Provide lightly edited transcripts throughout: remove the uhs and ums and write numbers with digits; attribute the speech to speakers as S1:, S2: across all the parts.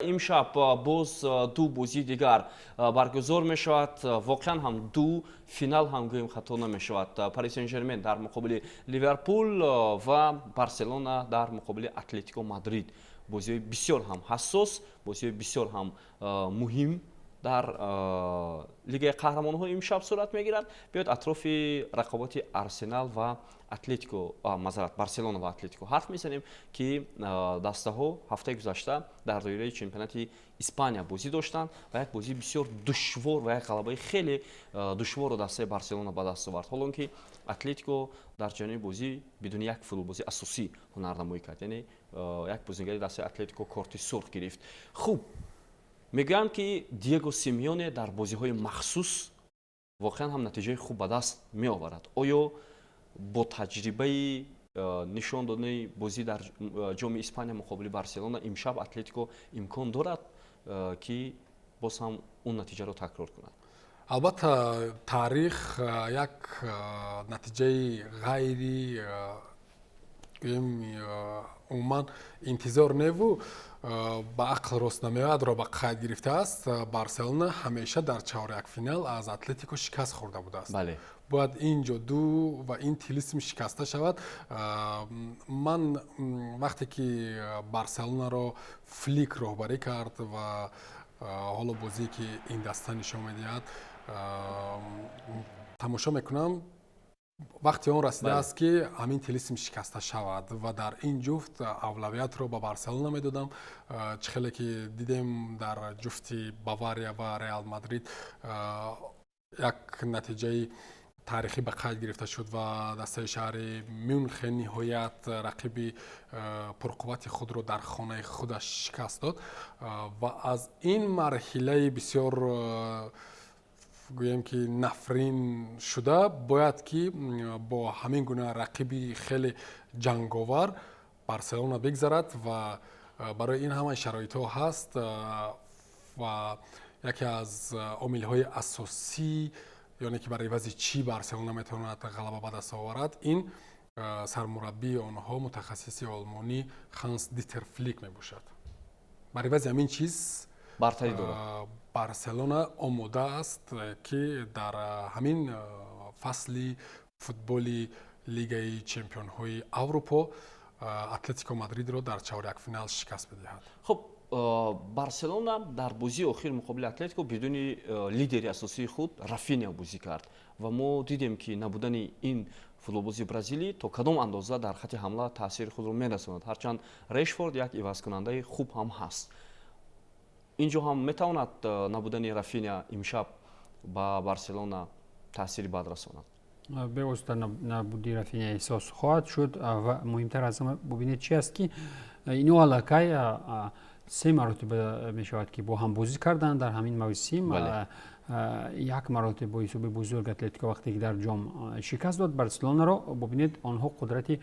S1: Имшаб боз ду бозии дигар баргузор мешавад. Воқеан ҳам ду финал ҳам гӯем, хато намешавад. Пари Сен Жермен дар муқобили Ливерпул ва Барселона дар муқобили Атлетико Мадрид. Бозиҳои бисёр ҳам ҳассос, бозиҳои бисёр ҳам муҳим дар Лигаи қаҳрамонҳо имшаб сурат мегирад. Биёед, атрофи рақобати Арсенал ва Атлетико, мазарат, Барселона ва Атлетико ҳарф мезанем, ки дастаҳо ҳафтаи гузашта дар доираи чемпионати Испания бозӣ доштанд ва як бозии бисёр душвор ва як ғалабаи хеле душворро дастаи Барселона ба даст овард, ҳолон ки Атлетико дар ҷараёни бозӣ бидуни як футболбози асосӣ ҳунарнамоӣ кард, яъне як бозигари дастаи Атлетико корти сурх гирифт. Хуб, мегӯянд, ки Диего Симеоне дар бозиҳои махсус воқеан ҳам натиҷаи хуб ба даст меоварад. Оё бо таҷрибаи нишон додани бозӣ дар Ҷоми Испания муқобили Барселона имшаб Атлетико имкон дорад, ки боз ҳам он натиҷаро такрор кунад?
S2: Албатта, таърих як натиҷаи ғайри гӯем, умуман интизор неву ба ақл рост намеоядро ба қайд гирифтааст. Барселона ҳамеша дар чорякфинал аз Атлетико шикаст хӯрда будааст. Бояд ин ҷоду ва ин тилисм шикаста шавад. Ман вақте ки Барселонаро Флик роҳбарӣ кард ва ҳоло бозие, ки ин даста нишон медиҳад, тамошо мекунам, вақти он расидааст, ки ҳамин тилисм шикаста шавад ва дар ин ҷуфт авлавиятро ба Барселона медодам. Чӣ хеле ки дидем, дар ҷуфти Бавария ва Реал Мадрид як натиҷаи таърихӣ ба қайд гирифта шуд ва дастаи шаҳри Мюнхен ниҳоят рақиби пурқуввати худро дар хонаи худаш шикаст дод ва аз ин марҳилаи бисёр, гӯем ки, нафрин шуда, бояд ки бо ҳамин гуна рақиби хеле ҷанговар Барселона бигзарад ва барои ин ҳамаи шароитҳо ҳаст. Ва яке аз омилҳои асосӣ, ёне ки бар ивази чӣ Барселона метавонад ғалаба ба даст оварад, ин сармураббии онҳо, мутахассиси олмонӣ Ханс Дитер Флик мебошад. Бар ивази ҳамин чиз
S1: бартарӣ дорад.
S2: Барселона омода аст, ки дар ҳамин фасли футболи Лигаи чемпионҳои Аврупо Атлетико Мадридро дар чорякфинал шикаст бидиҳад.
S1: Хуб, Барселона дар бозии охир муқобили Атлетико бидуни лидери асосии худ Рафиня бозӣ кард ва мо дидем, ки набудани ин футболбози бразилӣ то кадом андоза дар хати ҳамла таъсири худро мерасонад, ҳарчанд Решфорд як ивазкунандаи хуб ҳам ҳаст. Ин ҷо ҳам метавонад набудани Рафиня имшаб ба Барселона таъсири бад расонад?
S3: Бевосита набуди Рафиня эҳсос хоҳад шуд ва муҳимтар аз ҳама, бубинед, чи аст, ки ино аллакай се маротиба мешавад, ки бо ҳам бозӣ карданд дар ҳамин мавсим. Як маротиба бо ҳисоби бузург Атлетико вақте ки дар ҷом шикаст дод Барселонаро. Бубинед, онҳо қудрати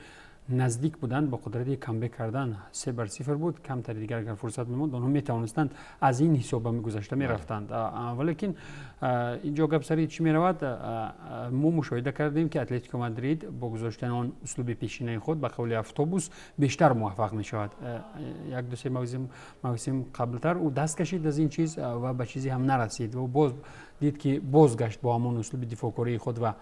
S3: наздик буданд ба қудрати камбек кардан, 3-0 буд, камтари дигар агар фурсат мемонд, онҳо метавонистанд аз ин ҳисоб ба гузашта мерафтанд. Валекин инҷо гап сари чӣ меравад? Мо мушоҳида кардем, ки Атлетико Мадрид бо гузоштани он услуби пешинаи худ, ба қавли автобус, бештар муваффақ мешавад. Як ду се мавсим қаблтар ӯ даст кашид аз ин чиз ва ба чизе ҳам нарасид ва боз дид, ки бозгашт бо ҳамон услуби дифоъкории худ ва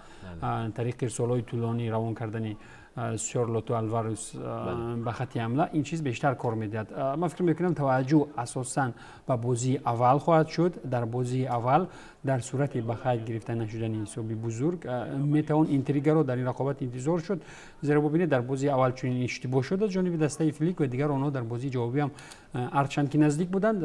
S3: тариқи ирсолҳои тӯлонӣ равон кардани Сёрлоту Алварес ба хати ҳамла, ин чиз бештар кор медиҳад. Ман фикр мекунам, таваҷҷӯҳ асосан ба бозии аввал хоҳад шуд. Дар бозии аввал, дар сурати ба қайд гирифта нашудани ҳисоби бузург, метавон интригаро дар ин рақобат интизор шуд, зеро бубинед, дар бозии аввал чунин иштибоҳ шуд аз ҷониби дастаи Флик ва дигар онҳо дар бозии ҷавобӣ ҳам, ҳарчанд ки наздик буданд,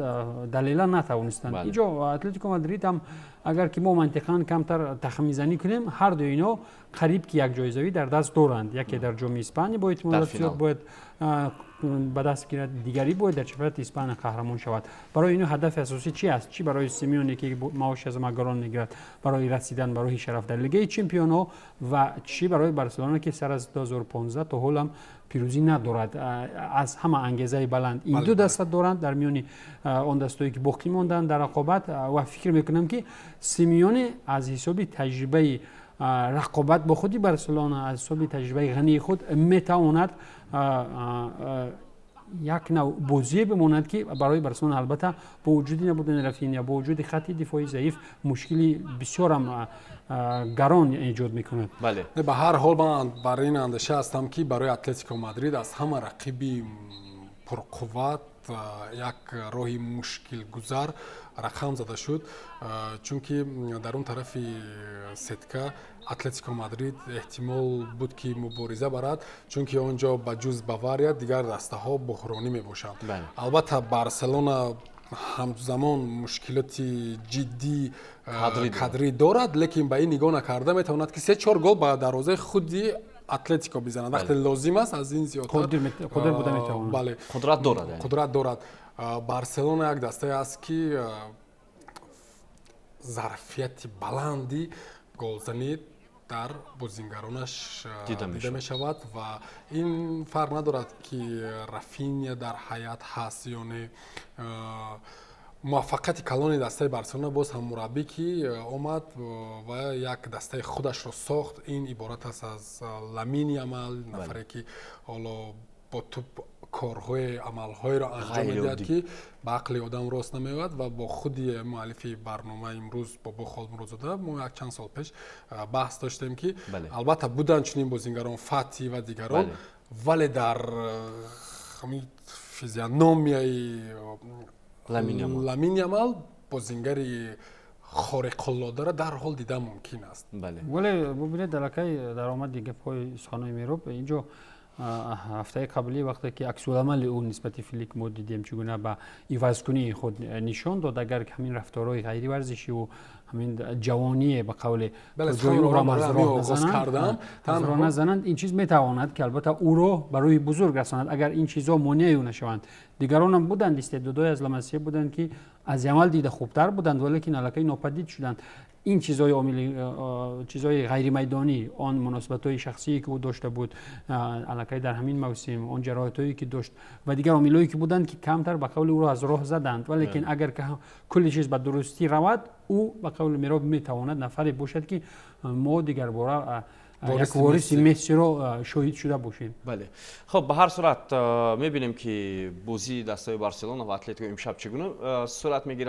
S3: далела натавонистанд. Инҷо Атлетико Мадрид ҳам, агар ки мо мантиқан камтар тахминзанӣ кунем, ҳар дуи ино қариб ки як ҷоизавӣ дар даст доранд. Яке дар Ҷоми Испания бо эҳтимолият зиёд бояд ба даст гирад, дигарӣ бояд дар чемпионати Испания қаҳрамон шавад. Барои ино ҳадафи асосӣ чи аст? Чӣ барои Симеоне, ки маоши аз магарон мегирад барои расидан ба роҳи шараф дар Лигаи чемпионҳо, ва чӣ барои Барселона, ки сар аз 2015 то ҳол ҳам пирӯзӣ надорад. Аз ҳама ангезаи баланд ин ду даста доранд дар миёни он дастое, ки боқӣ монданд дар рақобат. Ва фикр мекунам, ки Симеоне аз ҳисоби таҷрибаи рақобат бо худи Барселона, аз ҳисоби таҷрибаи ғании худ метавонад. Як нав бозие бимонад, ки барои Барселона, албатта, бо вуҷуди набудани Рафиня, бо вуҷуди хатти дифои заиф, мушкили бисёрам гарон эҷод мекунад.
S1: Бале.
S2: Ба ҳар ҳол, ман бар ин андеша ҳастам, ки барои Атлетико Мадрид аз ҳама рақиби пурқувват як роҳи мушкилгузар рақам зада шуд, чунки дар он тарафи сетка Атлетико Мадрид эҳтимол буд, ки мубориза барад, чунки он ҷо ба ҷуз Бавария дигар дастаҳо буҳронӣ мебошанд. Албатта, Барселона ҳамзамон мушкилоти ҷиддӣ кадрӣ дорад, лекин ба ин нигоҳ накарда метавонад, ки се чор гол ба дарвозаи худи Атлетико бизанад, вақте лозим аст, аз ин зиёдтар.
S3: Қодир буда метавонад.
S2: Бале.
S1: Қудрат дорад.
S2: Қудрат дорад. Барселона як дастае аст, ки зарфияти баланди голзанӣ дар бозингаронаш дида мешавад ва ин фарқ надорад, ки Рафиня дар ҳайат ҳаст ё не. Муваффақияти калони дастаи Барселона боз ҳам мураббӣ, ки омад ва як дастаи худашро сохт, ин иборат аст аз Ламин Ямал, нафаре ки ҳоло бо туп корҳои, амалҳоеро анҷом медиҳад, ки ба ақли одам рост намеояд. Ва бо худи муаллифи барнома имрӯз, Бобо Холмуродзода, мо як чанд сол пеш баҳс доштем, ки албатта буданд чунин бозингарон, Фати ва дигарон, вале дар физиономияи Ламин Ямал бозингари хориқуллодаро дарҳол дидан мумкин аст.
S3: Вале бубинед, аллакай даромади гапҳои суханои Мероб инҷо, ҳафтаи қаблӣ, вақте ки аксуламали ӯ нисбати Флик мо дидем, чӣ гуна ба ивазкунии худ нишон дод, агар ҳамин рафторҳои ғайриварзишиву ҳамин ҷавоние, ба қавле, ҷои ӯро аз роҳ назананд, ин чиз метавонад, ки албатта ӯро барои бузург расонад, агар ин чизҳо монеаи ӯ нашаванд. Дигаронам буданд, истеъдодҳое аз Ламасия буданд, ки аз Ямал дида хубтар буданд, валекин аллакай нопадид шуданд. Ин чизҳои омили чизҳои ғайримайдонӣ, он муносибатҳои шахсие, ки ӯ дошта буд аллакай дар ҳамин мавсим, он ҷароҳатҳое, ки дошт, ва дигар омилҳое, ки буданд, ки камтар, ба қавли, ӯро аз роҳ заданд. Валекин агар кулли чиз ба дурустӣ равад, ӯ, ба қавли Мероб, метавонад нафаре бошад, ки мо дигарбора як вориси Мессиро шоҳид шуда бошем.
S1: Бале, хуб, ба ҳар сурат, мебинем, ки бозии дастаи Барселона ва Атлетико имшаб чӣ гуна сурат мегирад.